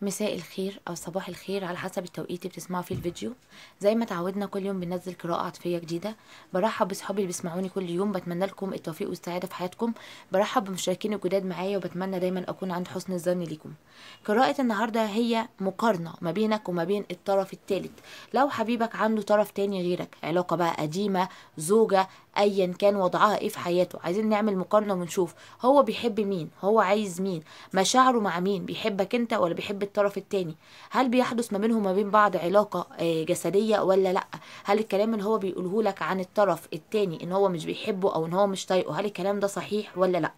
مساء الخير او صباح الخير على حسب التوقيت اللي بتسمعوا فيه الفيديو. زي ما تعودنا كل يوم بننزل قراءة عاطفية جديدة. برحب بصحابي اللي بيسمعوني كل يوم، بتمنى لكم التوفيق والسعادة في حياتكم. برحب بمشاركين الجداد معايا وبتمنى دايما اكون عند حسن الظن ليكم. قراءة النهارده هي مقارنة ما بينك وما بين الطرف الثالث. لو حبيبك عنده طرف تاني غيرك، علاقة بقى قديمة، زوجة، ايا كان وضعها ايه في حياته، عايزين نعمل مقارنة ونشوف هو بيحب مين، هو عايز مين، مشاعره مع مين، بيحبك انت ولا بيحب الطرف التاني، هل بيحدث ما بينهم وما بين بعض علاقة جسدية ولا لا، هل الكلام اللي هو بيقوله لك عن الطرف التاني ان هو مش بيحبه او ان هو مش طايقة، هل الكلام ده صحيح ولا لا.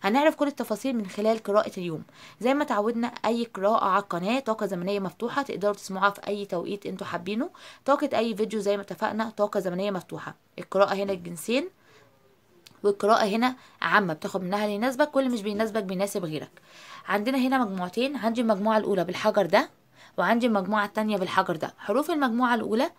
هنعرف كل التفاصيل من خلال قراءة اليوم. زي ما تعودنا اي قراءة على القناة طاقة زمنية مفتوحة، تقدروا تسمعوها في اي توقيت انتوا حابينه. طاقة اي فيديو زي ما اتفقنا طاقة زمنية مفتوحة. القراءة هنا الجنسين، والقراءة هنا عامة بتاخد منها اللي يناسبك، واللي مش بيناسبك بيناسب غيرك. عندنا هنا مجموعتين، عندي المجموعة الأولى بالحجر ده وعندي المجموعة التانية بالحجر ده. حروف المجموعة الأولى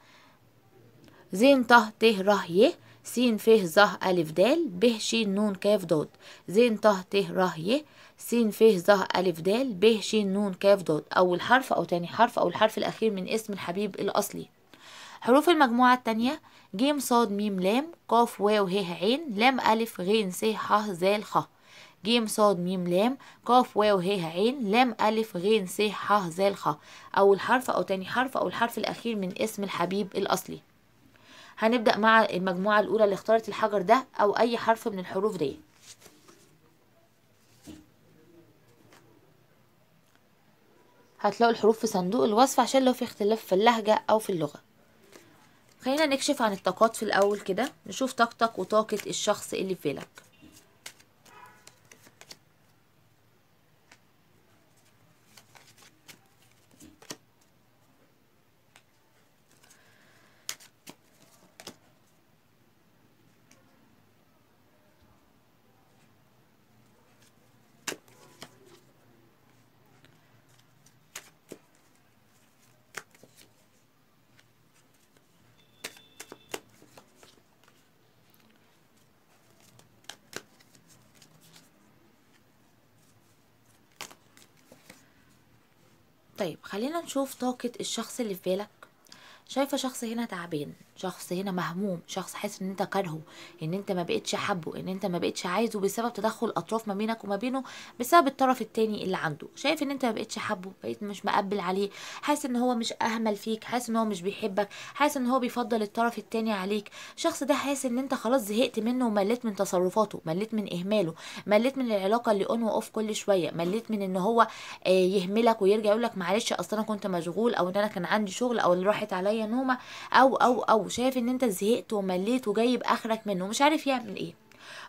زين ط ت ر ي س ف ظ أ د ب ش ن ك ض. زين ط ت ر ي س ف ظ أ د ب ش ن ك ض، أول حرف أو تاني حرف أو الحرف الأخير من اسم الحبيب الأصلي. حروف المجموعة التانية ج ص م ل ق و ه ع ل أ غ س ح ز خ. ج ص م ل ق و ه ع ل أ غ س ح ز خ، أول حرف أو تاني حرف أو الحرف الأخير من اسم الحبيب الأصلي. هنبدأ مع المجموعة الأولى اللي اختارت الحجر ده أو أي حرف من الحروف دي. هتلاقوا الحروف في صندوق الوصف عشان لو في اختلاف في اللهجة أو في اللغة. خلينا نكشف عن الطاقات في الأول كده، نشوف طاقتك وطاقة الشخص اللي في بالك. طيب خلينا نشوف طاقة الشخص اللي في بالك. شايفة شخص هنا تعبان، شخص هنا مهموم، شخص حاسس ان انت كارهه، ان انت ما بقتش حابة، ان انت ما بقتش عايزه بسبب تدخل اطراف ما بينك وما بينه، بسبب الطرف التاني اللي عنده. شايف ان انت ما بقتش حابة، بقيت مش مقبل عليه، حاسس ان هو مش اهمل فيك، حاسس ان هو مش بيحبك، حاسس ان هو بيفضل الطرف التاني عليك. الشخص ده حاسس ان انت خلاص زهقت منه ومليت من تصرفاته، مليت من اهماله، مليت من العلاقة اللي on و off كل شوية، مليت من ان هو يهملك ويرجع يقول لك معلش اصل انا كنت مشغول، او ان انا كان عندي شغل، او اللي راحت عليا نومه، او او او. شايف ان انت زهقت ومليت وجايب اخرك منه ومش عارف يعمل ايه.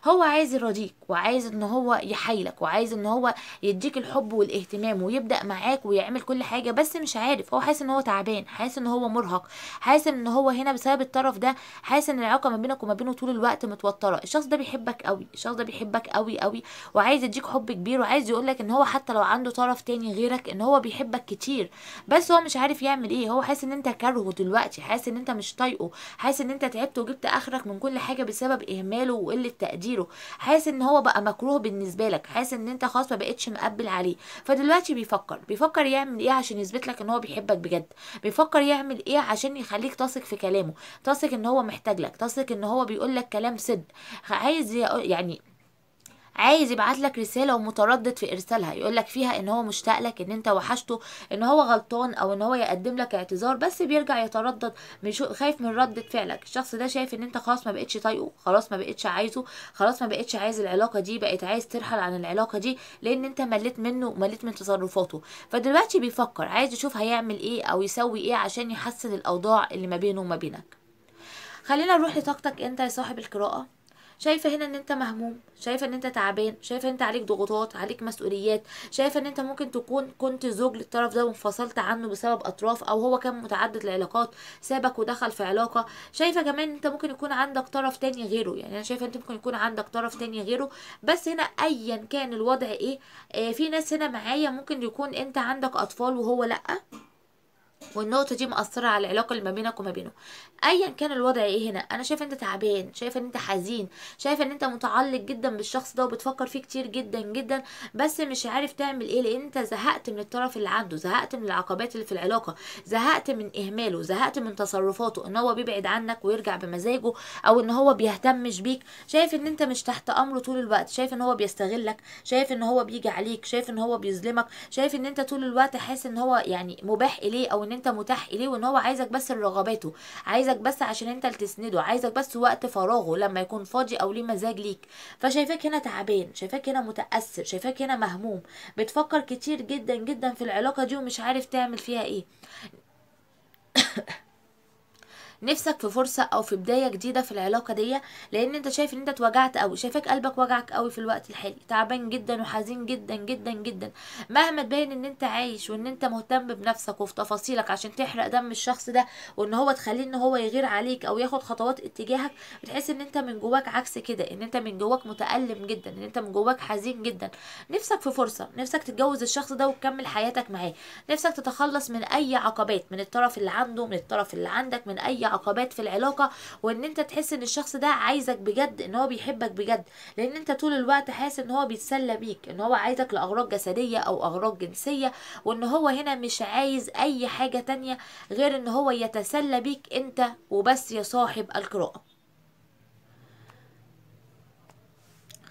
هو عايز يراضيك، وعايز ان هو يحايلك، وعايز ان هو يديك الحب والاهتمام ويبدأ معاك ويعمل كل حاجة، بس مش عارف. هو حاسس ان هو تعبان، حاسس ان هو مرهق، حاسس ان هو هنا بسبب الطرف ده، حاسس ان العلاقة ما بينك وما بينه طول الوقت متوترة. الشخص ده بيحبك قوي، الشخص ده بيحبك قوي قوي، وعايز يديك حب كبير، وعايز يقولك ان هو حتى لو عنده طرف تاني غيرك ان هو بيحبك كتير، بس هو مش عارف يعمل ايه. هو حاسس ان انت كارهه دلوقتي، حاسس ان انت مش طايقة، حاسس ان انت تعبت وجبت اخرك من كل حاجة بسبب اهماله وقلة تقديره، حاسس ان هو بقى مكروه بالنسبة لك، حاسس ان انت خلاص ما بقتش مقبل عليه. فدلوقتي بيفكر يعمل ايه عشان يثبت لك ان هو بيحبك بجد، بيفكر يعمل ايه عشان يخليك تثق في كلامه، تثق ان هو محتاج لك، تثق ان هو بيقول لك كلام صدق. عايز يعني عايز يبعت لك رسالة ومتردد في ارسالها، يقول لك فيها ان هو مشتاق لك، ان انت وحشته، ان هو غلطان، او ان هو يقدم لك اعتذار، بس بيرجع يتردد، مش خايف من ردة فعلك. الشخص ده شايف ان انت خلاص ما بقتش طايقة، خلاص ما بقتش عايزه، خلاص ما بقتش عايز العلاقة دي، بقيت عايز ترحل عن العلاقة دي لان انت مليت منه ومليت من تصرفاته. فدلوقتي بيفكر، عايز يشوف هيعمل ايه او يسوي ايه عشان يحسن الاوضاع اللي ما بينه وما بينك. خلينا نروح لطاقتك انت يا صاحب القراءة. شايفه هنا ان انت مهموم، شايفه ان انت تعبان، شايفه ان انت عليك ضغوطات، عليك مسؤوليات، شايفه ان انت ممكن تكون كنت زوج للطرف ده وانفصلت عنه بسبب اطراف، او هو كان متعدد العلاقات سابك ودخل في علاقة. شايفه كمان ان انت ممكن يكون عندك طرف تاني غيره، يعني انا شايفه ان انت ممكن يكون عندك طرف تاني غيره، بس هنا ايا كان الوضع ايه، في ناس هنا معايا ممكن يكون انت عندك اطفال وهو لا، والنقطة دي مأثرة على العلاقة اللي ما بينك وما بينه. ايا كان الوضع ايه هنا، انا شايفه انت تعبان، شايفه ان انت حزين، شايفه ان انت متعلق جدا بالشخص ده وبتفكر فيه كتير جدا جدا، بس مش عارف تعمل ايه، لان انت زهقت من الطرف اللي عنده، زهقت من العقبات اللي في العلاقة، زهقت من اهماله، زهقت من تصرفاته، ان هو بيبعد عنك ويرجع بمزاجه، او ان هو بيهتمش بيك. شايف ان انت مش تحت امره طول الوقت، شايف ان هو بيستغلك، شايف ان هو بيجي عليك، شايف ان هو بيظلمك، شايف ان انت طول الوقت حاسس ان هو يعني مباح اليه، او ان انت متاح اليه، وان هو عايزك بس لرغباته، عايزك بس عشان انت اللي تسنده، عايزك بس وقت فراغه لما يكون فاضي او ليه مزاج ليك. فشايفاك هنا تعبان، شايفاك هنا متاثر، شايفاك هنا مهموم، بتفكر كتير جدا جدا في العلاقة دي ومش عارف تعمل فيها ايه. نفسك في فرصة او في بداية جديدة في العلاقة دي، لان انت شايف ان انت اتوجعت قوي، شايفاك قلبك وجعك قوي في الوقت الحالي، تعبان جدا وحزين جدا جدا جدا. مهما تبين ان انت عايش وان انت مهتم بنفسك وفي تفاصيلك عشان تحرق دم الشخص ده، وان هو تخليه ان هو يغير عليك او ياخد خطوات اتجاهك، بتحس ان انت من جواك عكس كده، ان انت من جواك متألم جدا، ان انت من جواك حزين جدا. نفسك في فرصة، نفسك تتجوز الشخص ده وتكمل حياتك معاه، نفسك تتخلص من اي عقبات، من الطرف اللي عنده، من الطرف اللي عندك، من اي عقبات في العلاقة، وان انت تحس ان الشخص ده عايزك بجد، ان هو بيحبك بجد، لان انت طول الوقت حاسس ان هو بيتسلى بيك، ان هو عايزك لاغراض جسدية او اغراض جنسية، وان هو هنا مش عايز اي حاجة تانية غير ان هو يتسلى بيك انت وبس يا صاحب القراءة.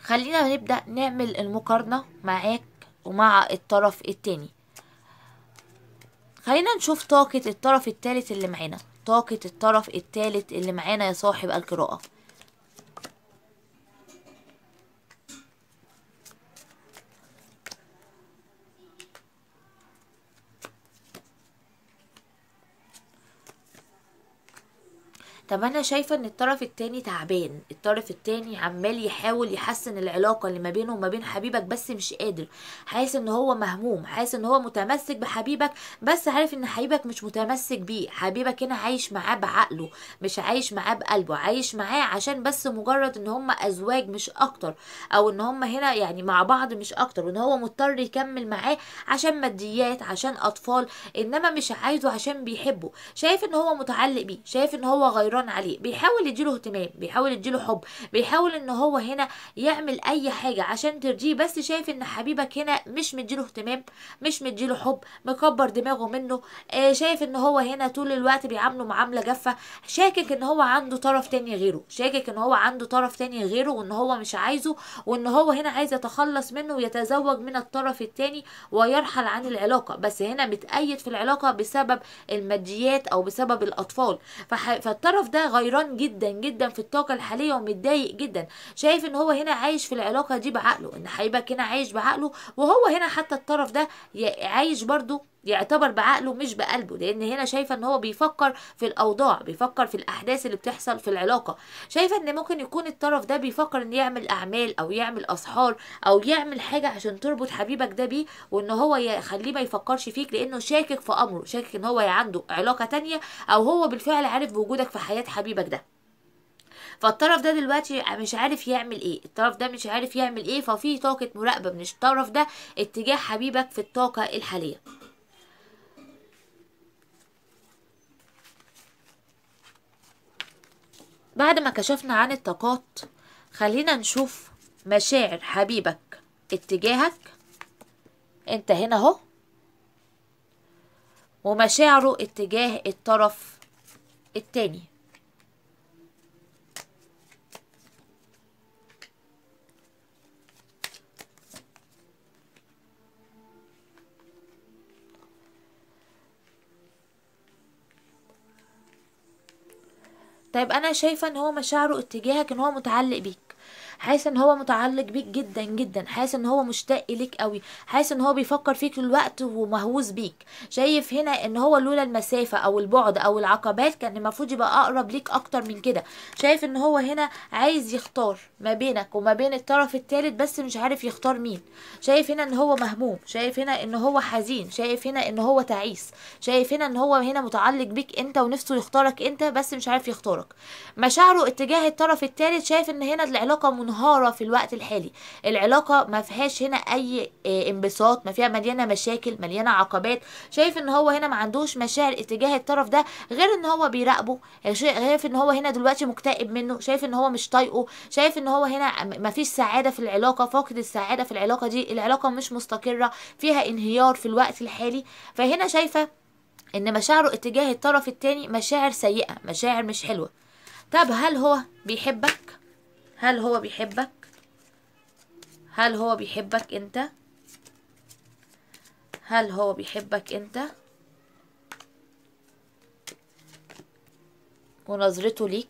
خلينا نبدأ نعمل المقارنة معاك ومع الطرف التاني. خلينا نشوف طاقة الطرف التالت اللي معانا، طاقة الطرف الثالث اللي معانا يا صاحب القراءة. طب انا شايفة ان الطرف التاني تعبان، الطرف التاني عمال يحاول يحسن العلاقة اللي ما بينه وما بين حبيبك بس مش قادر، حاسس ان هو مهموم، حاسس ان هو متمسك بحبيبك بس عارف ان حبيبك مش متمسك بيه. حبيبك هنا عايش معاه بعقله، مش عايش معاه بقلبه، عايش معاه عشان بس مجرد ان هم ازواج مش اكتر، او ان هم هنا يعني مع بعض مش اكتر، وان هو مضطر يكمل معاه عشان ماديات، عشان اطفال، انما مش عايزه عشان بيحبه. شايف ان هو متعلق بيه، شايف ان هو غيران عليه، بيحاول يديله اهتمام، بيحاول يديله حب، بيحاول ان هو هنا يعمل اي حاجة عشان ترضيه، بس شايف ان حبيبك هنا مش مديله اهتمام، مش مديله حب، مكبر دماغه منه. شايف ان هو هنا طول الوقت بيعامله معاملة جافة، شاكك ان هو عنده طرف تاني غيره، شاكك ان هو عنده طرف تاني غيره، وان هو مش عايزه، وان هو هنا عايز يتخلص منه ويتزوج من الطرف التاني ويرحل عن العلاقة، بس هنا متقيد في العلاقة بسبب الماديات او بسبب الاطفال. فالطرف ده غيران جدا جدا في الطاقة الحالية ومتضايق جدا، شايف ان هو هنا عايش في العلاقة دي بعقله، ان حبيبك هنا عايش بعقله، وهو هنا حتى الطرف ده عايش برضو يعتبر بعقله مش بقلبه، لان هنا شايفه ان هو بيفكر في الاوضاع، بيفكر في الاحداث اللي بتحصل في العلاقة. شايفه ان ممكن يكون الطرف ده بيفكر ان يعمل اعمال او يعمل اسحار او يعمل حاجة عشان تربط حبيبك ده بيه، وان هو يخليه ما يفكرش فيك، لانه شاكك في امره، شاكك ان هو عنده علاقة تانية، او هو بالفعل عارف بوجودك في حياة حبيبك ده. فالطرف ده دلوقتي مش عارف يعمل ايه، الطرف ده مش عارف يعمل ايه، ففي طاقة مراقبة من الطرف ده اتجاه حبيبك في الطاقة الحالية. بعد ما كشفنا عن الطاقات، خلينا نشوف مشاعر حبيبك اتجاهك انت هنا اهو، ومشاعره اتجاه الطرف التاني. طيب انا شايفه ان هو مشاعره اتجاهك ان هو متعلق بيك، حاسس ان هو متعلق بيك جدا جدا، حاسس ان هو مشتاق ليك قوي، حاسس ان هو بيفكر فيك الوقت ومهووس بيك. شايف هنا ان هو لولا المسافة او البعد او العقبات كان المفروض يبقى اقرب ليك اكتر من كده. شايف ان هو هنا عايز يختار ما بينك وما بين الطرف الثالث بس مش عارف يختار مين. شايف هنا ان هو مهموم، شايف هنا ان هو حزين، شايف هنا ان هو تعيس، شايف هنا ان هو هنا متعلق بيك انت ونفسه يختارك انت بس مش عارف يختارك. مشاعره اتجاه الطرف الثالث شايف ان هنا العلاقة منهارة في الوقت الحالي، العلاقة ما فيهاش هنا اي انبساط، ما فيها، مليانة مشاكل، مليانة عقبات. شايف ان هو هنا ما عندوش مشاعر اتجاه الطرف ده غير ان هو بيراقبه، شايف ان هو هنا دلوقتي مكتئب منه، شايف ان هو مش طايقة، شايف ان هو هنا ما فيش سعادة في العلاقة، فاقد السعادة في العلاقة دي، العلاقة مش مستقرة، فيها انهيار في الوقت الحالي. فهنا شايفة ان مشاعره اتجاه الطرف التاني مشاعر سيئة، مشاعر مش حلوة. طب هل هو بيحبك؟ هل هو بيحبك؟ هل هو بيحبك انت؟ هل هو بيحبك انت؟ ونظرته ليك،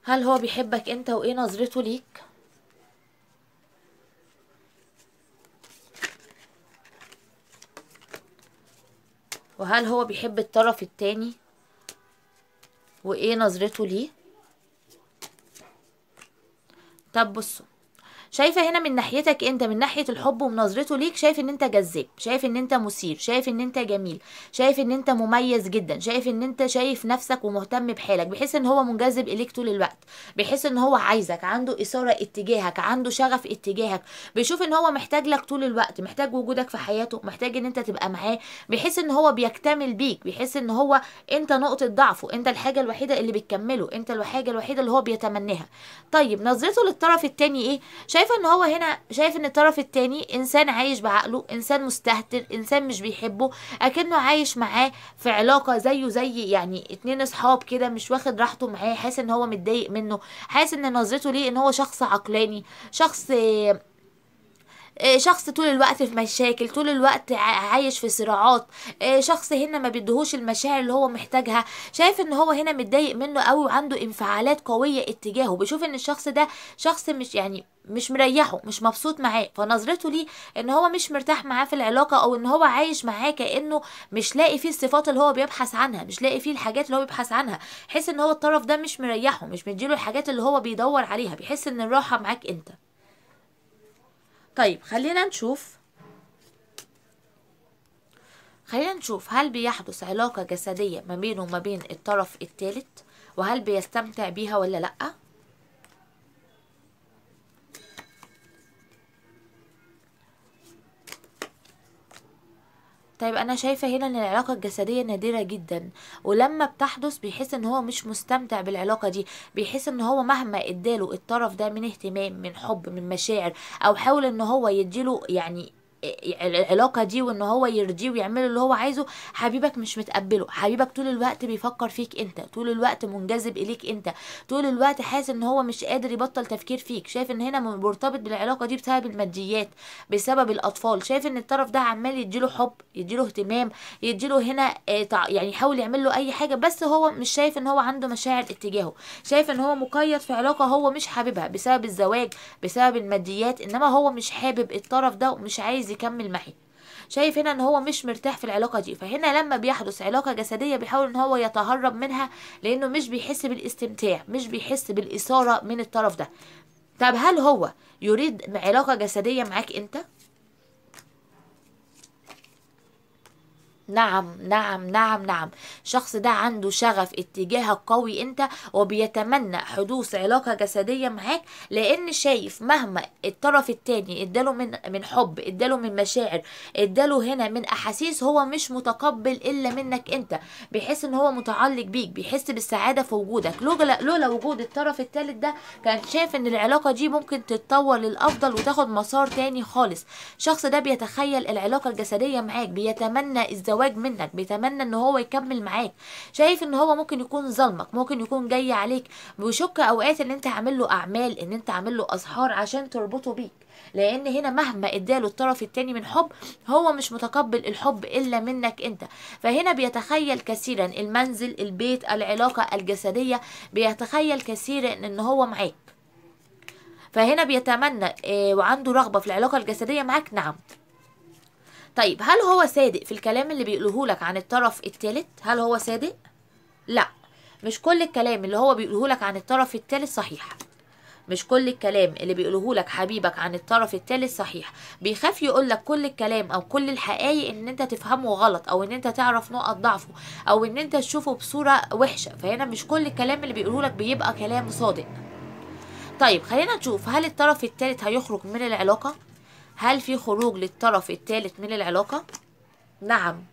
هل هو بيحبك انت وايه نظرته ليك؟ وهل هو بيحب الطرف التاني وايه نظرته ليه؟ طب بصوا، شايفه هنا من ناحيتك انت، من ناحية الحب ونظرته ليك، شايف ان انت جذاب، شايف ان انت مثير، شايف ان انت جميل، شايف ان انت مميز جدا، شايف ان انت شايف نفسك ومهتم بحالك، بحيث ان هو منجذب اليك طول الوقت، بحيث ان هو عايزك، عنده اثاره اتجاهك، عنده شغف اتجاهك، بيشوف ان هو محتاج لك طول الوقت، محتاج وجودك في حياته، محتاج ان انت تبقى معاه، بحيث ان هو بيكتمل بيك، بحيث ان هو انت نقطة ضعفه، انت الحاجة الوحيدة اللي بتكمله، انت الحاجة الوحيدة اللي هو بيتمناها. طيب نظرته للطرف التاني ايه؟ شايفه ان هو هنا شايف ان الطرف التاني انسان عايش بعقله، انسان مستهتر، انسان مش بيحبه، اكنه عايش معاه في علاقة زيه زي يعني اتنين اصحاب كده، مش واخد راحته معاه، حاسس ان هو متضايق منه، حاسس ان نظرته ليه ان هو شخص عقلاني، شخص طول الوقت في مشاكل، طول الوقت عايش في صراعات، شخص هنا ما بيديهوش المشاعر اللي هو محتاجها، شايف ان هو هنا متضايق منه قوي وعنده انفعالات قوية اتجاهه، بيشوف ان الشخص ده شخص مش يعني مش مريحه، مش مبسوط معاه، فنظرته ليه ان هو مش مرتاح معاه في العلاقة، او ان هو عايش معاه كانه مش لاقي فيه الصفات اللي هو بيبحث عنها، مش لاقي فيه الحاجات اللي هو بيبحث عنها، حس ان هو الطرف ده مش مريحه، مش مديله الحاجات اللي هو بيدور عليها، بيحس ان الراحة معاك انت. طيب خلينا نشوف هل بيحدث علاقة جسدية ما بينه وما بين الطرف الثالث، وهل بيستمتع بيها ولا لأ؟ طيب انا شايفة هنا ان العلاقة الجسدية نادرة جدا، ولما بتحدث بيحس ان هو مش مستمتع بالعلاقة دي، بيحس ان هو مهما اداله الطرف ده من اهتمام، من حب، من مشاعر، او حاول ان هو يديله يعني العلاقة دي وان هو يرضيه ويعمل اللي هو عايزه، حبيبك مش متقبله، حبيبك طول الوقت بيفكر فيك انت، طول الوقت منجذب اليك انت، طول الوقت حاسس ان هو مش قادر يبطل تفكير فيك، شايف ان هنا مرتبط بالعلاقة دي بسبب الماديات، بسبب الاطفال، شايف ان الطرف ده عمال يديله حب، يديله اهتمام، يديله هنا يعني يحاول يعمل له اي حاجة، بس هو مش شايف ان هو عنده مشاعر اتجاهه، شايف ان هو مقيد في علاقة هو مش حاببها بسبب الزواج، بسبب الماديات، انما هو مش حابب الطرف ده ومش عايز يكمل معاه، شايف هنا ان هو مش مرتاح في العلاقة دي. فهنا لما بيحدث علاقة جسدية بيحاول ان هو يتهرب منها، لانه مش بيحس بالاستمتاع، مش بيحس بالاثاره من الطرف ده. طب هل هو يريد علاقة جسدية معاك انت؟ نعم نعم نعم نعم، الشخص ده عنده شغف اتجاهك قوي انت، وبيتمنى حدوث علاقة جسدية معاك، لان شايف مهما الطرف التاني اداله من حب، اداله من مشاعر، اداله هنا من احاسيس، هو مش متقبل الا منك انت، بيحس ان هو متعلق بيك، بيحس بالسعادة في وجودك، لولا وجود الطرف التالت ده كان شايف ان العلاقة دي ممكن تتطور للافضل وتاخد مسار تاني خالص. الشخص ده بيتخيل العلاقة الجسدية معاك، بيتمنى الزواج منك، بيتمنى ان هو يكمل معاك، شايف ان هو ممكن يكون ظلمك، ممكن يكون جاي عليك، بيشك اوقات ان انت عامل له اعمال، ان انت عامل له اسحار عشان تربطه بيك، لان هنا مهما اداله الطرف التاني من حب هو مش متقبل الحب الا منك انت. فهنا بيتخيل كثيرا المنزل، البيت، العلاقة الجسدية، بيتخيل كثيرا ان هو معاك، فهنا بيتمنى وعنده رغبة في العلاقة الجسدية معاك. نعم. طيب هل هو صادق في الكلام اللي بيقوله لك عن الطرف الثالث؟ هل هو صادق؟ لا، مش كل الكلام اللي هو بيقوله لك عن الطرف الثالث صحيح، مش كل الكلام اللي بيقوله لك حبيبك عن الطرف الثالث صحيح، بيخاف يقول لك كل الكلام او كل الحقائق ان انت تفهمه غلط، او ان انت تعرف نقط ضعفه، او ان انت تشوفه بصورة وحشة، فهنا مش كل الكلام اللي بيقوله لك بيبقى كلام صادق. طيب خلينا نشوف هل الطرف الثالث هيخرج من العلاقة؟ هل في خروج للطرف الثالث من العلاقة؟ نعم،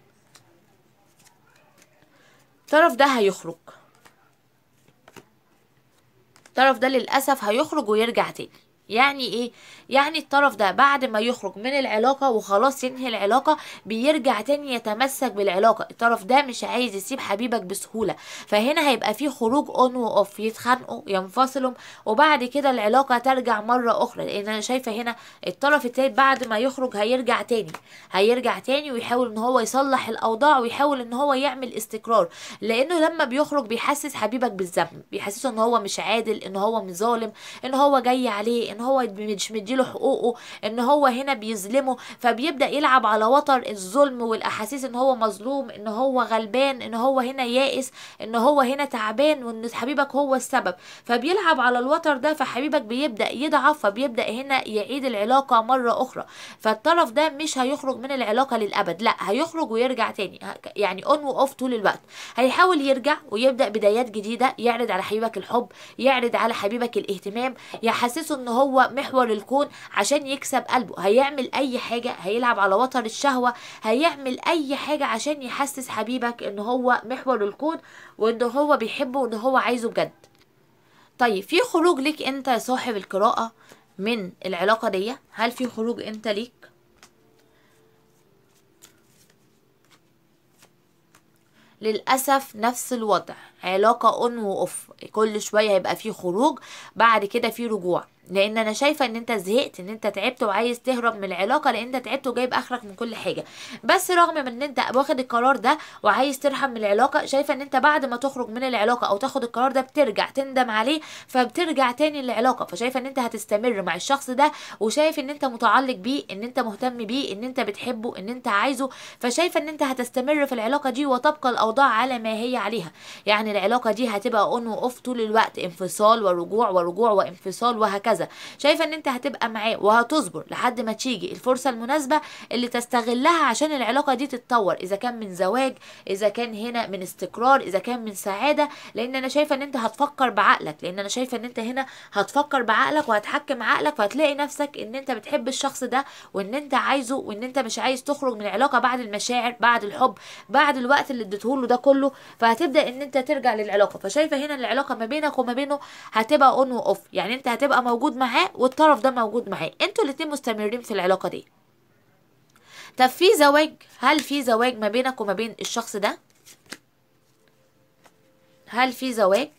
الطرف ده هيخرج، الطرف ده للأسف هيخرج ويرجع تاني. يعني ايه؟ يعني الطرف ده بعد ما يخرج من العلاقة وخلاص ينهي العلاقة بيرجع تاني يتمسك بالعلاقة. الطرف ده مش عايز يسيب حبيبك بسهولة، فهنا هيبقى فيه خروج on و off، يتخانقوا ينفصلوا وبعد كده العلاقة ترجع مرة اخرى. لان انا شايفة هنا الطرف التالت بعد ما يخرج هيرجع تاني، هيرجع تاني ويحاول ان هو يصلح الاوضاع ويحاول ان هو يعمل استقرار، لانه لما بيخرج بيحسس حبيبك بالذنب، بيحسسه ان هو مش عادل، ان هو مش ظالم، ان هو جاي عليه، ان هو مش مديله حقوقه، ان هو هنا بيظلمه. فبيبدأ يلعب على وتر الظلم والاحاسيس ان هو مظلوم، ان هو غلبان، ان هو هنا يائس، ان هو هنا تعبان، وان حبيبك هو السبب. فبيلعب على الوتر ده، فحبيبك بيبدأ يضعف، فبيبدأ هنا يعيد العلاقة مرة اخرى. فالطرف ده مش هيخرج من العلاقة للابد، لا هيخرج ويرجع تاني، يعني on و off طول الوقت. هيحاول يرجع ويبدأ بدايات جديدة، يعرض على حبيبك الحب، يعرض على حبيبك الاهتمام، يحسسه ان هو محور الكون عشان يكسب قلبه. هيعمل اي حاجة، هيلعب على وتر الشهوة، هيعمل اي حاجة عشان يحسس حبيبك ان هو محور الكون وان هو بيحبه وان هو عايزه بجد. طيب في خروج ليك انت يا صاحب القراءة من العلاقة دي؟ هل في خروج انت ليك؟ للأسف نفس الوضع، علاقة on و off، كل شوية هيبقى في خروج بعد كده في رجوع. لان انا شايفة ان انت زهقت، ان انت تعبت وعايز تهرب من العلاقة، لان انت تعبت وجايب اخرك من كل حاجة. بس رغم من ان انت واخد القرار ده وعايز ترحم من العلاقة، شايفة ان انت بعد ما تخرج من العلاقة او تاخد القرار ده بترجع تندم عليه، فبترجع تاني للعلاقة. فشايفة ان انت هتستمر مع الشخص ده، وشايف ان انت متعلق بيه، ان انت مهتم بيه، ان انت بتحبه، ان انت عايزه. فشايفة ان انت هتستمر في العلاقة دي وتبقى الاوضاع على ما هي عليها. يعني العلاقة دي هتبقى on و off طول الوقت، انفصال ورجوع ورجوع وانفصال وهكذا. شايفه ان انت هتبقى معاه وهتصبر لحد ما تيجي الفرصة المناسبة اللي تستغلها عشان العلاقة دي تتطور، اذا كان من زواج، اذا كان هنا من استقرار، اذا كان من سعادة. لان انا شايفه ان انت هتفكر بعقلك، لان انا شايفه ان انت هنا هتفكر بعقلك وهتحكم عقلك، فهتلاقي نفسك ان انت بتحب الشخص ده وان انت عايزه وان انت مش عايز تخرج من العلاقة بعد المشاعر، بعد الحب، بعد الوقت اللي اديته له ده كله. فهتبدا ان انت ترجع للعلاقة. فشايفه هنا العلاقة ما بينك وما بينه هتبقى on و off، يعني انت هتبقى موجود معاه والطرف ده موجود معاه، انتوا الاتنين مستمرين في العلاقة دي. طب في زواج؟ هل في زواج ما بينك وما بين الشخص ده؟ هل في زواج؟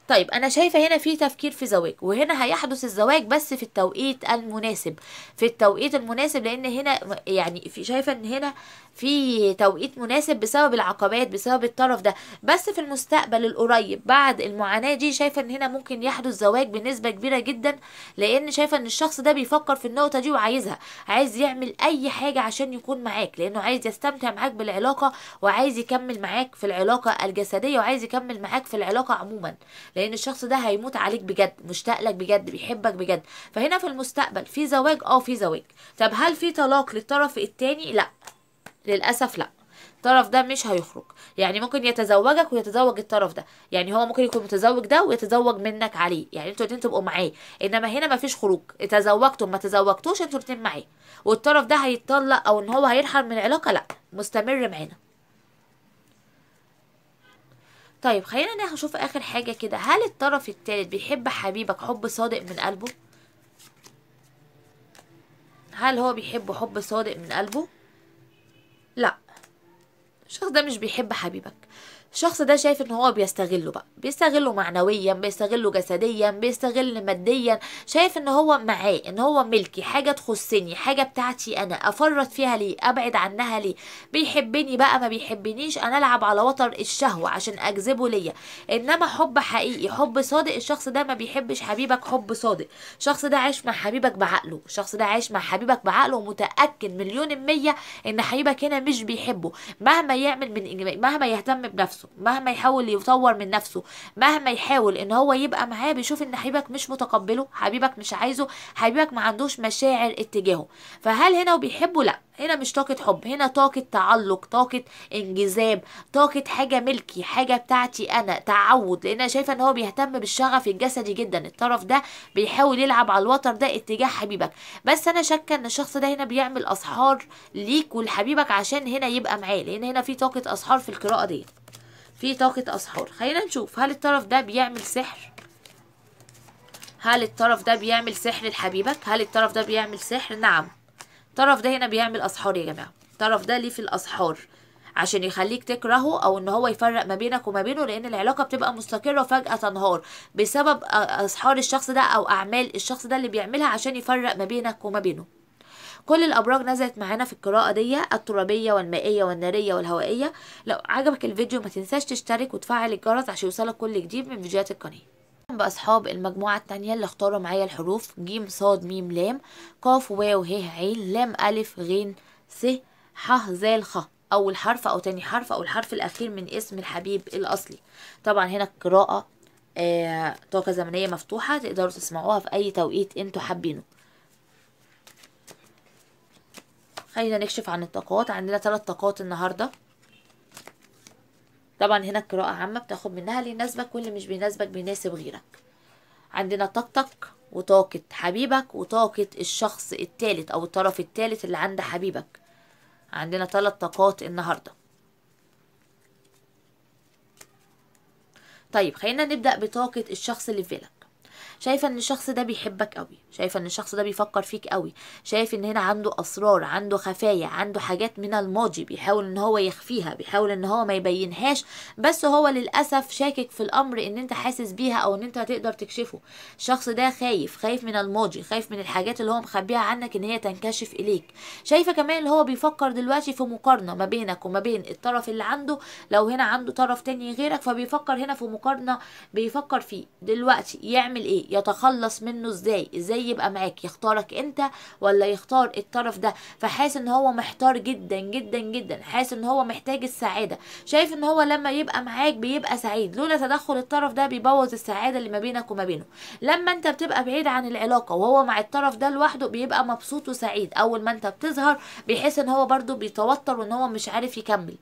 طيب انا شايفه هنا في تفكير في زواج، وهنا هيحدث الزواج بس في التوقيت المناسب، في التوقيت المناسب. لان هنا يعني في شايفه ان هنا في توقيت مناسب بسبب العقبات، بسبب الطرف ده. بس في المستقبل القريب بعد المعاناة دي شايفه ان هنا ممكن يحدث زواج بنسبة كبيرة جدا، لان شايفه ان الشخص ده بيفكر في النقطة دي وعايزها، عايز يعمل اي حاجة عشان يكون معاك، لانه عايز يستمتع معاك بالعلاقة وعايز يكمل معاك في العلاقة الجسدية وعايز يكمل معاك في العلاقة عموما، لان الشخص ده هيموت عليك بجد، مشتاق لك بجد، بيحبك بجد. فهنا في المستقبل في زواج، في زواج. طب هل في طلاق للطرف الثاني؟ لا للاسف لا، الطرف ده مش هيخرج. يعني ممكن يتزوجك ويتزوج الطرف ده، يعني هو ممكن يكون متزوج ده ويتزوج منك عليه، يعني انتوا الاتنين تبقوا معاه، انما هنا مفيش خروج. تزوجتم ما تزوجتوش انتوا الاتنين معاه، والطرف ده هيتطلق او ان هو هيرحل من العلاقة، لا مستمر معانا. طيب خلينا نشوف اخر حاجة كده، هل الطرف الثالث بيحب حبيبك حب صادق من قلبه؟ هل هو بيحبه حب صادق من قلبه؟ لا، الشخص ده مش بيحب حبيبك. الشخص ده شايف ان هو بيستغله بقى، بيستغله معنويا، بيستغله جسديا، بيستغل ماديا، شايف ان هو معاه، ان هو ملكي، حاجة تخصني، حاجة بتاعتي انا، افرط فيها ليه، ابعد عنها ليه، بيحبني بقى ما بيحبنيش، انا العب على وتر الشهوة عشان اجذبه ليا. انما حب حقيقي، حب صادق، الشخص ده ما بيحبش حبيبك حب صادق. الشخص ده عايش مع حبيبك بعقله، الشخص ده عايش مع حبيبك بعقله ومتاكد 1,000,000% ان حبيبك هنا مش بيحبه، مهما يعمل من مهما يهتم بنفسه، نفسه، مهما يحاول يطور من نفسه، مهما يحاول ان هو يبقى معاه، بيشوف ان حبيبك مش متقبله، حبيبك مش عايزه، حبيبك ما عندوش مشاعر اتجاهه. فهل هنا وبيحبه؟ لا، هنا مش طاقة حب، هنا طاقة تعلق، طاقة انجذاب، طاقة حاجة ملكي، حاجة بتاعتي انا، تعود. لان انا شايفة ان هو بيهتم بالشغف الجسدي جدا، الطرف ده بيحاول يلعب على الوتر ده اتجاه حبيبك. بس انا شاكة ان الشخص ده هنا بيعمل اسحار ليك ولحبيبك عشان هنا يبقى معاه، لان هنا في طاقة اسحار في القراءة دي، في طاقة اسحار. خلينا نشوف هل الطرف ده بيعمل سحر؟ هل الطرف ده بيعمل سحر لحبيبك؟ هل الطرف ده بيعمل سحر؟ نعم، الطرف ده هنا بيعمل اسحار يا جماعة. الطرف ده ليه في الاسحار عشان يخليك تكرهه، او ان هو يفرق ما بينك وما بينه، لان العلاقة بتبقى مستقره وفجاة تنهار بسبب اسحار الشخص ده او اعمال الشخص ده اللي بيعملها عشان يفرق ما بينك وما بينه. كل الابراج نزلت معانا في القراءة دي، الترابيه والمائيه والناريه والهوائيه. لو عجبك الفيديو ما تنساش تشترك وتفعل الجرس عشان يوصلك كل جديد من فيديوهات القناة. باصحاب المجموعة الثانية اللي اختاروا معايا الحروف ج ص م ل ق واو ه ع ل أ غ س ح ز خ، اول حرف او تاني حرف او الحرف الاخير من اسم الحبيب الاصلي. طبعا هنا القراءة طاقة زمنية مفتوحة، تقدروا تسمعوها في اي توقيت انتوا حابينه. خلينا نكشف عن الطاقات. عندنا 3 طاقات النهارده. طبعا هنا القراءة عامة، بتاخد منها اللي يناسبك واللي مش بيناسبك بيناسب غيرك. عندنا طاقتك وطاقة حبيبك وطاقة الشخص الثالث او الطرف الثالث اللي عند حبيبك. عندنا 3 طاقات النهارده. طيب خلينا نبدأ بطاقة الشخص اللي في بالك. شايفه ان الشخص ده بيحبك قوي، شايفه ان الشخص ده بيفكر فيك قوي، شايف ان هنا عنده اسرار، عنده خفايا، عنده حاجات من الماضي بيحاول ان هو يخفيها، بيحاول ان هو ما يبينهاش، بس هو للاسف شاكك في الامر ان انت حاسس بيها او ان انت هتقدر تكشفه. الشخص ده خايف، خايف من الماضي، خايف من الحاجات اللي هو مخبيها عنك ان هي تنكشف اليك. شايفه كمان اللي هو بيفكر دلوقتي في مقارنة ما بينك وما بين الطرف اللي عنده، لو هنا عنده طرف تاني غيرك فبيفكر هنا في مقارنة، بيفكر فيه دلوقتي يعمل ايه، يتخلص منه ازاي، ازاي يبقى معاك، يختارك انت ولا يختار الطرف ده. فحاس ان هو محتار جدا جدا جدا، حاس ان هو محتاج السعادة، شايف ان هو لما يبقى معاك بيبقى سعيد، لولا تدخل الطرف ده بيبوظ السعادة اللي ما بينك وما بينه. لما انت بتبقى بعيد عن العلاقة وهو مع الطرف ده لوحده بيبقى مبسوط وسعيد، اول ما انت بتظهر بيحس ان هو برده بيتوتر وان هو مش عارف يكمل.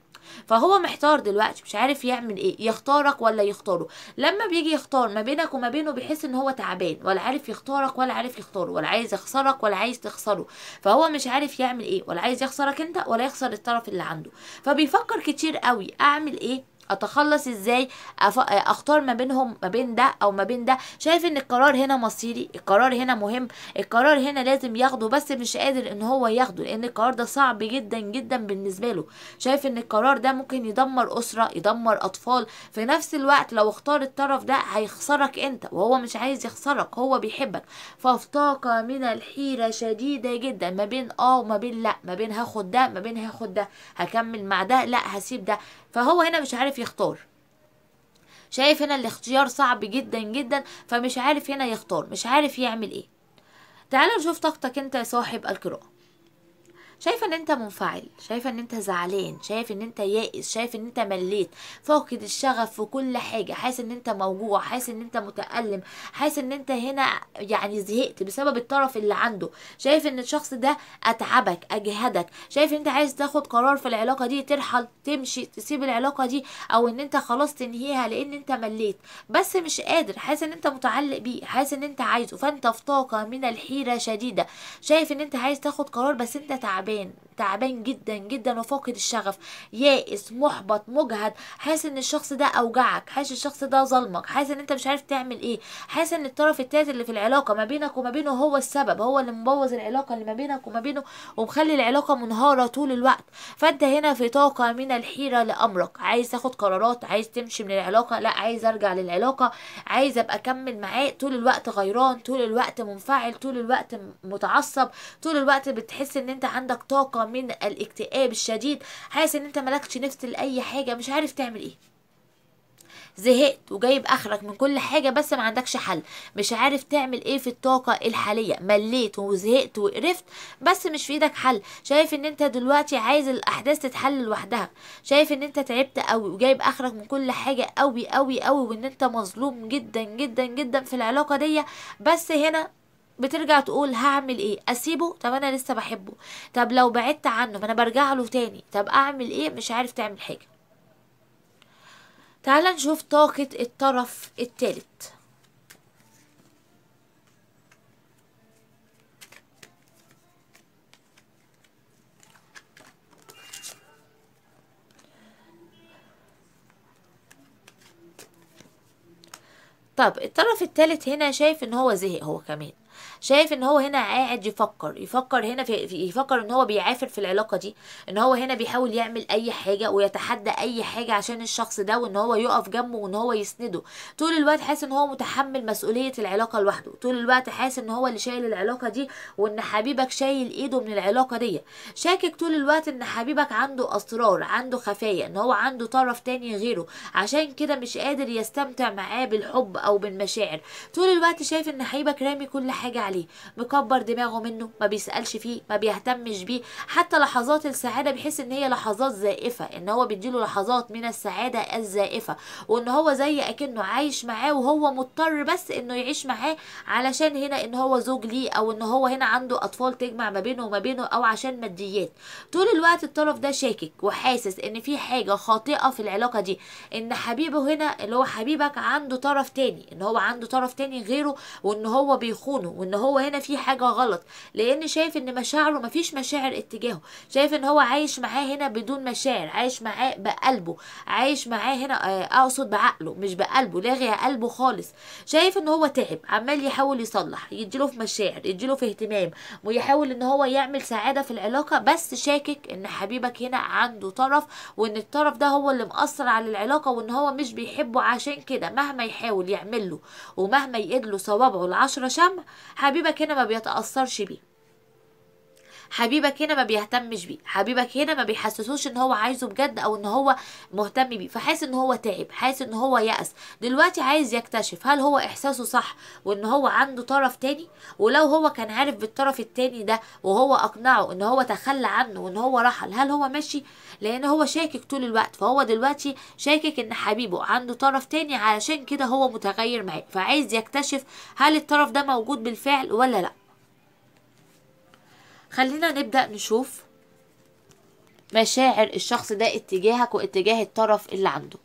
فهو محتار دلوقتي مش عارف يعمل ايه، يختارك ولا يختاره. لما بيجي يختار ما بينك وما بينه بيحس ان هو تعبان، ولا عارف يختارك ولا عارف يختاره، ولا عايز يخسرك ولا عايز تخسره. فهو مش عارف يعمل ايه، ولا عايز يخسرك انت ولا يخسر الطرف اللي عنده. فبيفكر كتير قوي، اعمل ايه، اتخلص ازاي، اختار ما بينهم، ما بين ده او ما بين ده. شايف ان القرار هنا مصيري، القرار هنا مهم، القرار هنا لازم ياخده، بس مش قادر ان هو ياخده لان القرار ده صعب جدا جدا بالنسبة له. شايف ان القرار ده ممكن يدمر اسره، يدمر اطفال في نفس الوقت. لو اختار الطرف ده هيخسرك انت، وهو مش عايز يخسرك، هو بيحبك. ففي طاقة من الحيرة شديدة جدا، ما بين وما بين لا، ما بين هاخد ده، ما بين هاخد ده، هكمل مع ده، لا هسيب ده. فهو هنا مش عارف يختار، شايف هنا الاختيار صعب جدا جدا، فمش عارف هنا يختار، مش عارف يعمل ايه. تعالوا نشوف طاقتك انت يا صاحب القراءة. شايفه ان انت منفعل، شايفه ان انت زعلان، شايف ان انت يائس، شايف ان انت مليت، فاقد الشغف في كل حاجة، حاسس ان انت موجوع، حاسس ان انت متألم، حاسس ان انت هنا يعني زهقت بسبب الطرف اللي عنده. شايف ان الشخص ده اتعبك، اجهدك، شايف ان انت عايز تاخد قرار في العلاقة دي، ترحل، تمشي، تسيب العلاقة دي، او ان انت خلاص تنهيها لان انت مليت، بس مش قادر، حاسس ان انت متعلق بيه، حاسس ان انت عايزه. فانت في طاقة من الحيرة شديدة، شايف ان انت عايز تاخد قرار بس انت تعبان، تعبان جدا جدا وفاقد الشغف، يائس، محبط، مجهد، حاسس ان الشخص ده اوجعك، حاسس الشخص ده ظلمك، حاسس ان انت مش عارف تعمل ايه، حاسس ان الطرف الثالث اللي في العلاقة ما بينك وما بينه هو السبب، هو اللي مبوظ العلاقة اللي ما بينك وما بينه ومخلي العلاقة منهاره طول الوقت. فانت هنا في طاقة من الحيرة لامرك، عايز تاخد قرارات، عايز تمشي من العلاقة، لا عايز ارجع للعلاقة، عايز ابقى اكمل معاه، طول الوقت غيران، طول الوقت منفعل، طول الوقت متعصب، طول الوقت بتحس ان انت عندك طاقة من الاكتئاب الشديد، حاسس ان انت مالكش نفس لأي حاجة، مش عارف تعمل ايه. زهقت وجايب اخرك من كل حاجة، بس ما عندكش حل، مش عارف تعمل ايه في الطاقة الحالية، مليت وزهقت وقرفت بس مش في ايدك حل. شايف ان انت دلوقتي عايز الاحداث تتحل لوحدها، شايف ان انت تعبت قوي وجايب اخرك من كل حاجة قوي قوي قوي، وان انت مظلوم جدا جدا جدا في العلاقة دي، بس هنا بترجع تقول هعمل ايه؟ اسيبه؟ طب انا لسه بحبه، طب لو بعدت عنه ما انا برجع له تاني، طب اعمل ايه؟ مش عارف تعمل حاجة. تعال نشوف طاقة الطرف الثالث. طب الطرف الثالث هنا شايف ان هو زهق، هو كمان شايف ان هو هنا قاعد يفكر هنا في يفكر ان هو بيعافر في العلاقة دي، ان هو هنا بيحاول يعمل اي حاجة ويتحدى اي حاجة عشان الشخص ده، وان هو يقف جنبه وان هو يسنده. طول الوقت حاسس ان هو متحمل مسؤولية العلاقة لوحده، طول الوقت حاسس ان هو اللي شايل العلاقة دي، وان حبيبك شايل ايده من العلاقة دي. شاكك طول الوقت ان حبيبك عنده اسرار، عنده خفايا، ان هو عنده طرف تاني غيره، عشان كده مش قادر يستمتع معاه بالحب او بالمشاعر. طول الوقت شايف ان حبيبك رامي كل حاجة عليه، مكبر دماغه منه، ما بيسألش فيه، ما بيهتمش بيه. حتى لحظات السعادة بيحس ان هي لحظات زائفة، ان هو بيديله لحظات من السعادة الزائفة، وان هو زي اكنه عايش معاه وهو مضطر بس انه يعيش معاه علشان هنا ان هو زوج ليه، او ان هو هنا عنده اطفال تجمع ما بينه وما بينه، او عشان ماديات. طول الوقت الطرف ده شاكك وحاسس ان في حاجة خاطئة في العلاقة دي، ان حبيبه هنا اللي هو حبيبك عنده طرف تاني، ان هو عنده طرف تاني غيره، وان هو بيخونه، وان هو هنا في حاجة غلط، لان شايف ان مشاعره مفيش مشاعر اتجاهه، شايف ان هو عايش معاه هنا بدون مشاعر، عايش معاه بقلبه، عايش معاه هنا اقصد بعقله مش بقلبه، لاغي قلبه خالص. شايف ان هو تعب، عمال يحاول يصلح، يديله في مشاعر، يديله في اهتمام، ويحاول ان هو يعمل سعادة في العلاقة، بس شاكك ان حبيبك هنا عنده طرف، وان الطرف ده هو اللي مأثر على العلاقة، وان هو مش بيحبه. عشان كده مهما يحاول يعمله ومهما يقدله صوابعه العشرة شمع، حبيبك هنا ما بيتأثرش بيه، حبيبك هنا ما بيهتمش بيه، حبيبك هنا ما بيحسسوش ان هو عايزه بجد او ان هو مهتم بيه. فحاسس ان هو تعب، حاسس ان هو يأس، دلوقتي عايز يكتشف هل هو احساسه صح وان هو عنده طرف تاني، ولو هو كان عارف بالطرف التاني ده وهو اقنعه ان هو تخلى عنه وان هو رحل، هل هو ماشي؟ لان هو شاكك طول الوقت، فهو دلوقتي شاكك ان حبيبه عنده طرف تاني، علشان كده هو متغير معاه، فعايز يكتشف هل الطرف ده موجود بالفعل ولا لا. خلينا نبدأ نشوف مشاعر الشخص ده اتجاهك واتجاه الطرف اللي عنده.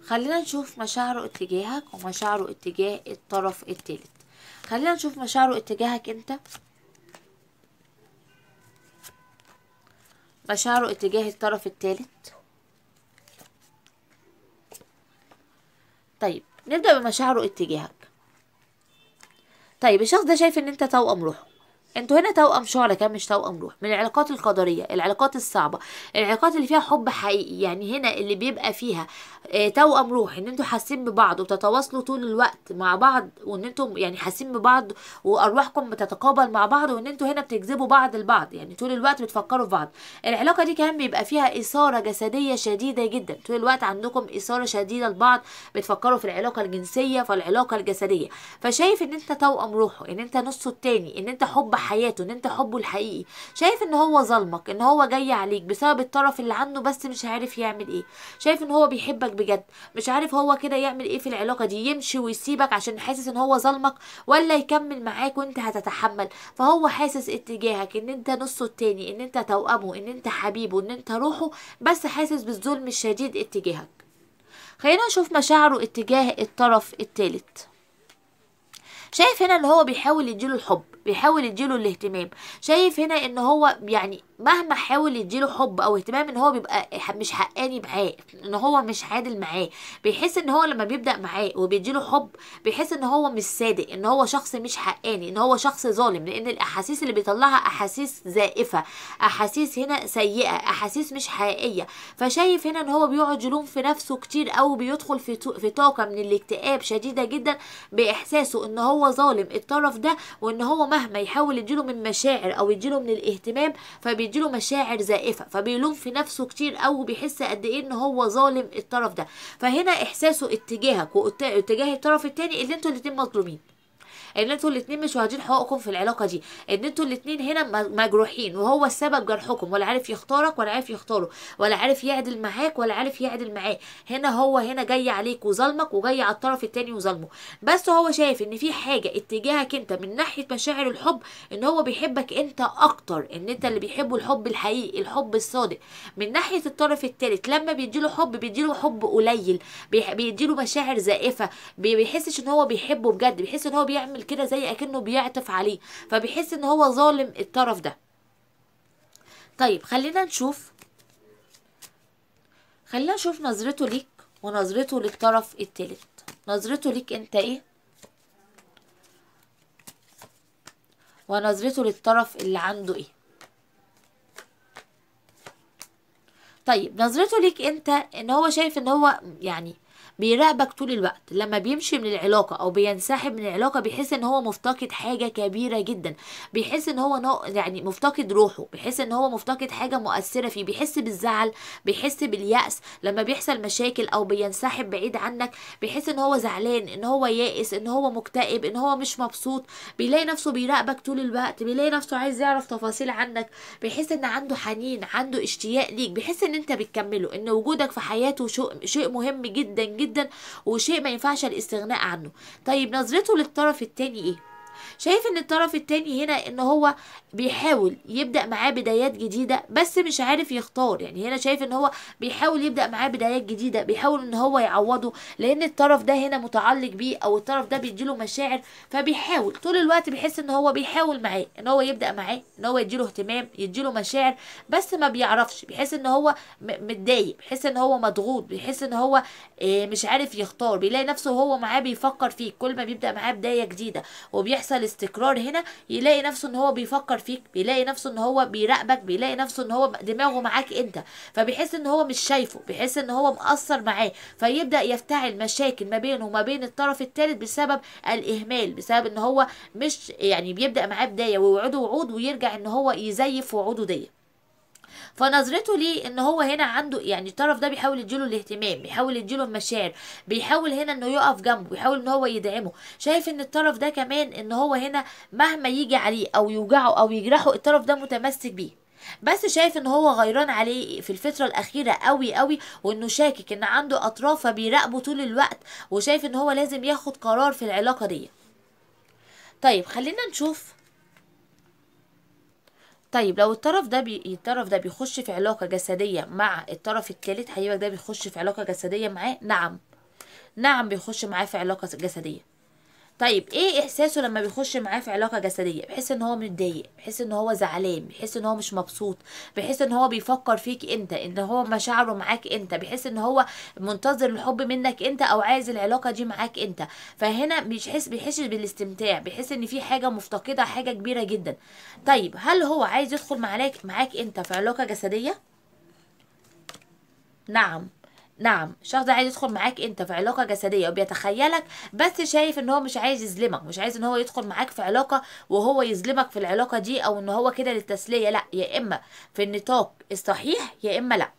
خلينا نشوف مشاعره اتجاهك ومشاعره اتجاه الطرف الثالث. خلينا نشوف مشاعره اتجاهك انت، مشاعره اتجاه الطرف الثالث. طيب نبدأ بمشاعره اتجاهك. طيب الشخص ده شايف ان انت توأم روحه، انتوا هنا توأم شعلة كمان مش توأم روح، من العلاقات القدرية، العلاقات الصعبة، العلاقات اللي فيها حب حقيقي. يعني هنا اللي بيبقى فيها توأم روح، ان انتوا حاسين ببعض وبتتواصلوا طول الوقت مع بعض، وان انتوا يعني حاسين ببعض وارواحكم بتتقابل مع بعض، وان انتوا هنا بتجذبوا بعض لبعض، يعني طول الوقت بتفكروا في بعض. العلاقة دي كمان بيبقى فيها إثارة جسدية شديدة جدا، طول الوقت عندكم إثارة شديدة لبعض، بتفكروا في العلاقة الجنسية فالعلاقة الجسدية. فشايف ان انت توأم روحه، ان انت نصه التاني، ان انت حب حياته، ان انت حبه الحقيقي. شايف ان هو ظلمك، ان هو جاي عليك بسبب الطرف اللي عنده، بس مش عارف يعمل ايه. شايف ان هو بيحبك بجد، مش عارف هو كده يعمل ايه في العلاقة دي، يمشي ويسيبك عشان حاسس ان هو ظلمك، ولا يكمل معاك وانت هتتحمل. فهو حاسس اتجاهك ان انت نصه التاني، ان انت توأمه، ان انت حبيبه، ان انت روحه، بس حاسس بالظلم الشديد اتجاهك. خلينا نشوف مشاعره اتجاه الطرف الثالث. شايف هنا ان هو بيحاول يديله الحب، بيحاول يديله الاهتمام. شايف هنا ان هو يعني مهما حاول يديله حب او اهتمام ان هو بيبقى مش حقاني معاه، ان هو مش عادل معاه. بيحس ان هو لما بيبدأ معاه وبيديله حب بيحس ان هو مش صادق، ان هو شخص مش حقاني، ان هو شخص ظالم، لان الاحاسيس اللي بيطلعها احاسيس زائفة، احاسيس هنا سيئة، احاسيس مش حقيقية. فشايف هنا ان هو بيقعد يلوم في نفسه كتير، او بيدخل في طاقة من الاكتئاب شديدة جدا باحساسه ان هو ظالم الطرف ده، وان هو مهما يحاول يديله من مشاعر او يديله من الاهتمام فبيديله مشاعر زائفة، فبيلوم في نفسه كتير قوي، وبيحس قد ايه ان هو ظالم الطرف ده. فهنا احساسه اتجاهك واتجاه الطرف التاني اللي انتوا الاتنين مظلومين، ان انتوا الاتنين مش واخدين حقوقكم في العلاقة دي، ان انتوا الاتنين هنا مجروحين وهو السبب جرحكم، ولا عارف يختارك ولا عارف يختاره، ولا عارف يعدل معاك ولا عارف يعدل معاه. هنا هو هنا جاي عليك وظلمك، وجاي على الطرف التاني وظلمه. بس هو شايف ان في حاجة اتجاهك انت من ناحية مشاعر الحب، ان هو بيحبك انت اكتر، ان انت اللي بيحبه الحب الحقيقي، الحب الصادق. من ناحية الطرف التالت لما بيديله حب بيديله حب قليل، بيديله مشاعر زائفة، بيحسش ان هو بيحبه بجد، بيحس ان هو بيعمل كده زي اكنه بيعطف عليه، فبيحس ان هو ظالم الطرف ده. طيب خلينا نشوف نظرته ليك ونظرته للطرف التالت. نظرته ليك انت ايه، ونظرته للطرف اللي عنده ايه. طيب نظرته ليك انت ان هو شايف ان هو يعني بيراقبك طول الوقت. لما بيمشي من العلاقة او بينسحب من العلاقة بيحس ان هو مفتقد حاجة كبيرة جدا، بيحس ان هو يعني مفتقد روحه، بيحس ان هو مفتقد حاجة مؤثرة فيه، بيحس بالزعل، بيحس باليأس لما بيحصل مشاكل او بينسحب بعيد عنك، بيحس ان هو زعلان، ان هو يائس، ان هو مكتئب، ان هو مش مبسوط. بيلاقي نفسه بيراقبك طول الوقت، بيلاقي نفسه عايز يعرف تفاصيل عنك، بيحس ان عنده حنين، عنده اشتياق ليك، بيحس ان انت بتكمله، ان وجودك في حياته شيء مهم جدا جدا وشيء ما ينفعش الاستغناء عنه. طيب نظرته للطرف التاني ايه؟ شايف ان الطرف التاني هنا ان هو بيحاول يبدأ معاه بدايات جديدة بس مش عارف يختار. يعني هنا شايف ان هو بيحاول يبدأ معاه بدايات جديدة، بيحاول ان هو يعوضه، لان الطرف ده هنا متعلق بيه او الطرف ده بيديله مشاعر، فبيحاول طول الوقت، بيحس ان هو بيحاول معاه ان هو يبدأ معاه، ان هو يديله اهتمام، يديله مشاعر، بس ما بيعرفش. بيحس ان هو متضايق، بيحس ان هو مضغوط، بيحس ان هو مش عارف يختار. بيلاقي نفسه هو معاه بيفكر فيه، كل ما بيبدأ معاه بداية جديدة وبيحصل استقرار هنا يلاقي نفسه ان هو بيفكر فيك، بيلاقي نفسه ان هو بيراقبك، بيلاقي نفسه ان هو دماغه معاك انت، فبيحس ان هو مش شايفه، بيحس ان هو مقصر معاه، فيبدأ يفتعل مشاكل ما بينه وما بين الطرف الثالث بسبب الاهمال، بسبب ان هو مش يعني بيبدأ معاه بداية ويوعده وعود ويرجع ان هو يزيف وعوده دي. فنظرته ليه ان هو هنا عنده يعني الطرف ده بيحاول يديله الاهتمام، بيحاول يديله المشاعر، بيحاول هنا انه يقف جنبه، بيحاول ان هو يدعمه. شايف ان الطرف ده كمان ان هو هنا مهما يجي عليه او يوجعه او يجرحه الطرف ده متمسك بيه، بس شايف ان هو غيران عليه في الفترة الأخيرة قوي قوي، وانه شاكك ان عنده اطراف فبيراقبه طول الوقت، وشايف ان هو لازم ياخد قرار في العلاقة دي. طيب خلينا نشوف. طيب لو الطرف ده بيخش في علاقة جسدية مع الطرف الثالث، حبيبك ده بيخش في علاقة جسدية معاه؟ نعم، نعم بيخش معاه في علاقة جسدية. طيب ايه احساسه لما بيخش معاه في علاقة جسدية؟ بيحس ان هو متضايق، بيحس ان هو زعلان، بيحس ان هو مش مبسوط، بيحس ان هو بيفكر فيك انت، ان هو مشاعره معاك انت، بيحس ان هو منتظر الحب منك انت او عايز العلاقة دي معاك انت. فهنا بيحس بالاستمتاع، بيحس ان في حاجة مفتقده، حاجة كبيرة جدا. طيب هل هو عايز يدخل معاك انت في علاقة جسدية؟ نعم، نعم الشخص ده عايز يدخل معاك انت في علاقة جسدية وبيتخيلك، بس شايف ان هو مش عايز يظلمك، مش عايز ان هو يدخل معاك في علاقة وهو يظلمك في العلاقة دي، او ان هو كده للتسليه، لا، يا اما في النطاق الصحيح يا اما لا.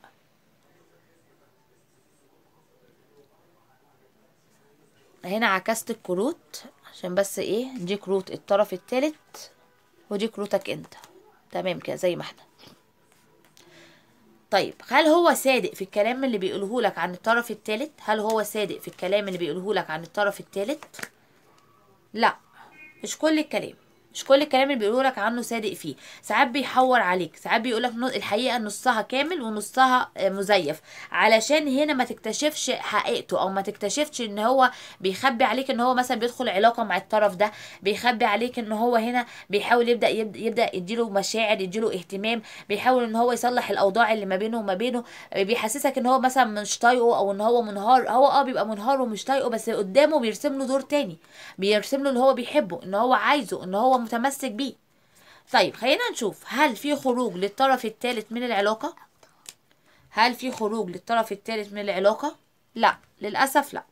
هنا عكست الكروت عشان بس ايه، دي كروت الطرف الثالث ودي كروتك انت، تمام كده زي ما احنا. طيب هل هو صادق في الكلام اللي بيقوله لك عن الطرف الثالث؟ هل هو صادق في الكلام اللي بيقوله لك عن الطرف الثالث؟ لا، مش كل الكلام، مش كل الكلام اللي بيقوله لك عنه صادق فيه. ساعات بيحور عليك، ساعات بيقول لك الحقيقة نصها كامل ونصها مزيف، علشان هنا ما تكتشفش حقيقته او ما تكتشفش ان هو بيخبي عليك ان هو مثلا بيدخل علاقة مع الطرف ده، بيخبي عليك ان هو هنا بيحاول يبدا يديله مشاعر، يديله اهتمام، بيحاول ان هو يصلح الاوضاع اللي ما بينه وما بينه، بيحسسك ان هو مثلا مش طايقة او ان هو منهار. هو بيبقى منهار ومش طايقة، بس قدامه بيرسم له دور تاني، بيرسم له ان هو بيحبه، ان هو عايزه، ان هو متمسك بيه. طيب خلينا نشوف هل في خروج للطرف الثالث من العلاقة؟ هل في خروج للطرف الثالث من العلاقة؟ لا، للأسف لا.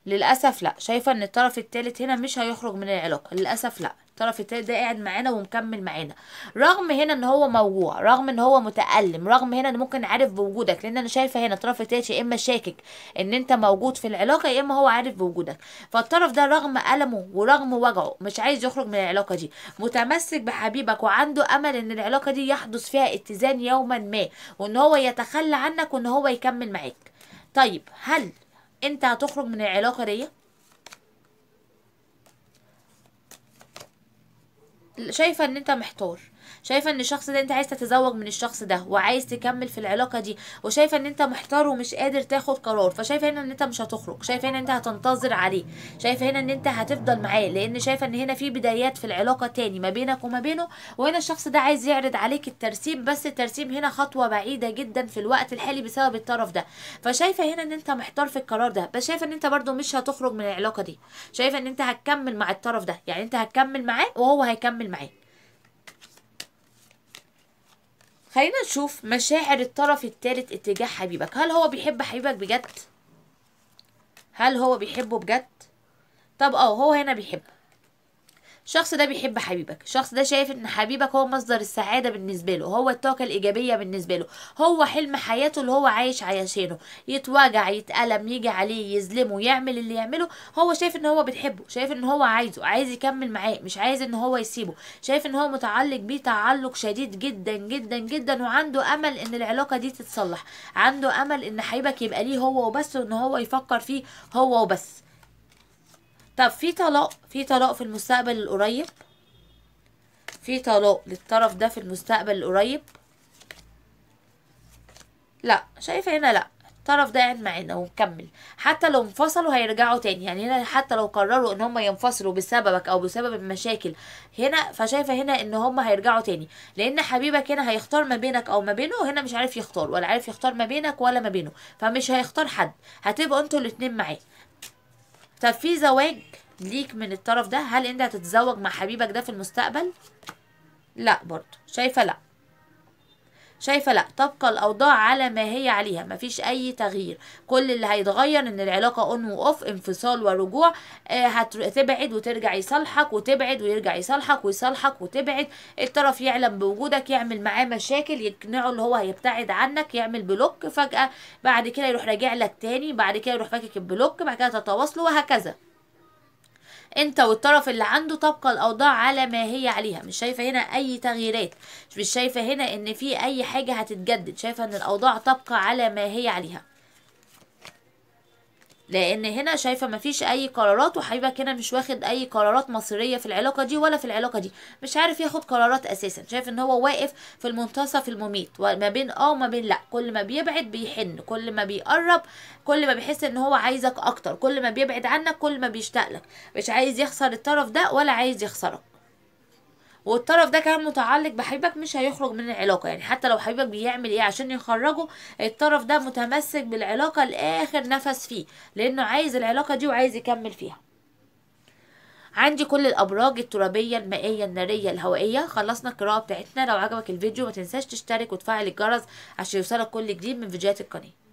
للأسف لا، شايفة ان الطرف الثالث هنا مش هيخرج من العلاقة، للأسف لا. الطرف الثالث ده قاعد معانا ومكمل معانا، رغم هنا ان هو موجوع، رغم ان هو متألم، رغم هنا ان ممكن عارف بوجودك، لان انا شايفة هنا الطرف الثالث يا اما شاكك ان انت موجود في العلاقة، يا اما هو عارف بوجودك. فالطرف ده رغم ألمه ورغم وجعه مش عايز يخرج من العلاقة دي، متمسك بحبيبك وعنده امل ان العلاقة دي يحدث فيها اتزان يوما ما، وان هو يتخلى عنك وان هو يكمل معاك. طيب هل انت هتخرج من العلاقة دي؟ شايفة ان انت محتار، شايفة ان الشخص ده انت عايز تتزوج من الشخص ده وعايز تكمل في العلاقة دي، وشايفة ان انت محتار ومش قادر تاخد قرار. فشايفة هنا ان انت مش هتخرج، شايفة هنا ان انت هتنتظر عليه، شايفة هنا ان انت هتفضل معاه، لان شايفة ان هنا في بدايات في العلاقة تاني ما بينك وما بينه. وهنا الشخص ده عايز يعرض عليك الترسيم، بس الترسيم هنا خطوة بعيدة جدا في الوقت الحالي بسبب الطرف ده. فشايفة هنا ان انت محتار في القرار ده، بس شايفة ان انت برضو مش هتخرج من العلاقة دي، شايفة ان انت هتكمل مع الطرف ده، يعني انت هتكمل معاه وهو هيكمل معاك. خلينا نشوف مشاعر الطرف الثالث اتجاه حبيبك. هل هو بيحب حبيبك بجد؟ هل هو بيحبه بجد؟ طب هو هنا بيحبه. الشخص ده بيحب حبيبك، الشخص ده شايف ان حبيبك هو مصدر السعادة بالنسبة له، هو الطاقة الإيجابية بالنسبة له، هو حلم حياته اللي هو عايش عشانه، يتوجع يتألم يجي عليه يظلمه يعمل اللي يعمله، هو شايف ان هو بتحبه، شايف ان هو عايزه، عايز يكمل معاه، مش عايز ان هو يسيبه، شايف ان هو متعلق بيه تعلق شديد جدا جدا جدا، وعنده امل ان العلاقة دي تتصلح، عنده امل ان حبيبك يبقى ليه هو وبس، وان هو يفكر فيه هو وبس. طب في طلاق، في طلاق في المستقبل القريب، في طلاق للطرف ده في المستقبل القريب؟ لا، شايفه هنا لا، الطرف ده قاعد معانا ومكمل، حتى لو انفصلوا هيرجعوا تاني. يعني هنا حتى لو قرروا ان هم ينفصلوا بسببك او بسبب المشاكل هنا، فشايفه هنا ان هم هيرجعوا تاني، لان حبيبك هنا هيختار ما بينك او ما بينه، وهنا مش عارف يختار، ولا عارف يختار ما بينك ولا ما بينه، فمش هيختار حد، هتبقوا انتوا الاتنين معاه. طب في زواج ليك من الطرف ده؟ هل انت هتتزوج مع حبيبك ده في المستقبل؟ لا برضو، شايفه لا، شايفه لا، تبقى الاوضاع على ما هي عليها، مفيش اي تغيير. كل اللي هيتغير ان العلاقة on و off، انفصال ورجوع، هتبعد وترجع يصالحك، وتبعد ويرجع يصالحك، ويصالحك وتبعد، الطرف يعلم بوجودك، يعمل معاه مشاكل، يقنعه اللي هو هيبتعد عنك، يعمل block، فجأة بعد كده يروح راجع لك تاني، بعد كده يروح فاكك ال block، بعد كده تتواصلوا، وهكذا. انت والطرف اللي عنده تبقى الاوضاع على ما هي عليها، مش شايفه هنا اي تغييرات، مش شايفه هنا ان في اي حاجة هتتجدد، شايفه ان الاوضاع تبقى على ما هي عليها، لان هنا شايفه مفيش اي قرارات، وحبيبك هنا مش واخد اي قرارات مصيرية في العلاقة دي ولا في العلاقة دي، مش عارف ياخد قرارات اساسا، شايف ان هو واقف في المنتصف المميت، وما بين وما بين لا، كل ما بيبعد بيحن، كل ما بيقرب كل ما بيحس ان هو عايزك اكتر، كل ما بيبعد عنك كل ما بيشتاق لك، مش عايز يخسر الطرف ده ولا عايز يخسرك. والطرف ده كان متعلق بحبيبك، مش هيخرج من العلاقة، يعني حتى لو حبيبك بيعمل ايه عشان يخرجه، الطرف ده متمسك بالعلاقة لاخر نفس فيه، لانه عايز العلاقة دي وعايز يكمل فيها. عندي كل الابراج الترابيه، المائية، النارية، الهوائية. خلصنا القراءة بتاعتنا. لو عجبك الفيديو ما تنساش تشترك وتفعل الجرس عشان يوصلك كل جديد من فيديوهات القناة.